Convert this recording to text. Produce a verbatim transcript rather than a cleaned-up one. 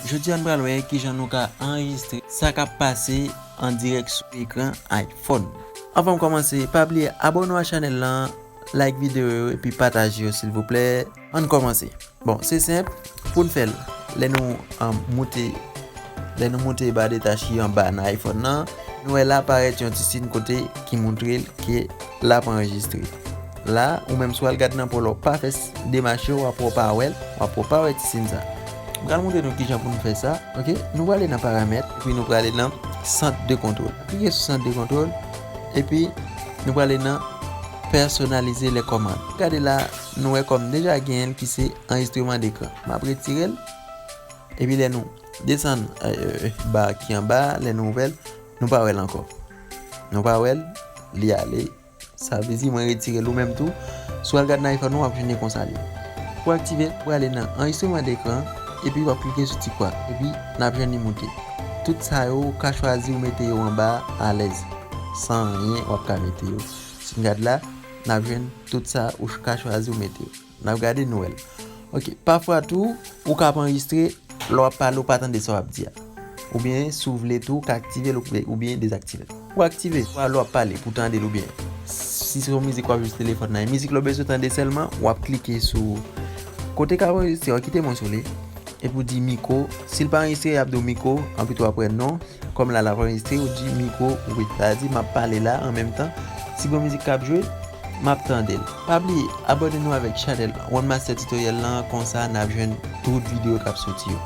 Jodi a nou pral wè kijan nou ka anrejistre sa k ap pase an dirèk sou ekran iPhone. Anvan m kòmanse, pa bliye abòne w a chanèl lan, like videyo yo epi pataje yo silvouplè. Ann kòmanse. Bon, se senp, pou n fè l, lè nou um, moute lè nou moute ba de tach ki anba nan iPhone nan, nou wè la parèt yon ti sin kote ki montre l ke l ap anrejistre. La, ou menm si w al gad nan po la, w pa fè s- demach yo, w ap wè w pa wè l, w ap wè w pa wè ti sin sa. M pral montre nou kijan pou nou fè sa. Ok, nou prale nan paramèt, epi nou prale nan sant de kontwòl. Klike sou sant de kontwòl, epi nou prale nan pèsonalize lè kòmand. Gade la, nou wè kòm deja genyen l ki se anrejistreman dekran. M ap retire l, epi lè nou desann ba ki anba, lè nou ouvè l, nou pa wè l ankò. Nou pa wè l, li ale. Sa vle di mwen retire l ou menm tou. Si w al gad nan iPhone ou, w ap jwenn li konsa li. Pou aktive l, ou prale nan anrejistreman dekran, epi w ap klike sou ti kwa, epi n ap jwenn li moute. Tout sa yo, ou ka chwazi ou mete yo anba alèz. San anyen, w ap ka mete yo. Si n gad la, n ap jwenn tout sa ou ka chwazi ou mete yo. N ap gade nou wè l. Ok, pafwa tou, ou ka ap anrejistre, lè w ap pale, ou pa tande sa w ap di a. Oubyen, si w vle tou, ou ka aktive l oubyen dezaktive l. Pou aktive, lè w ap pale, pou tande l oubyen. Si se yon mizik w ap jwe sou telefòn nan, e mizik lè w bezwen tande sèlman, w ap klike sou kote k ap anrejistre, w kite mwen sou li, epi w di mikwo. Si l pa anrejistre, y ap di w mikwo, anpi tou apre non. Kòm la, l ap anrejistre, ou di mikwo, wi. Sa vle di, m ap pale la an menm tan. Si gen mizik k ap jwe, m ap tande l. Pa bliye, abòne nou avèk chanèl One Master Tutorial lan, konsa n ap jwenn tout videyo k ap soti yo.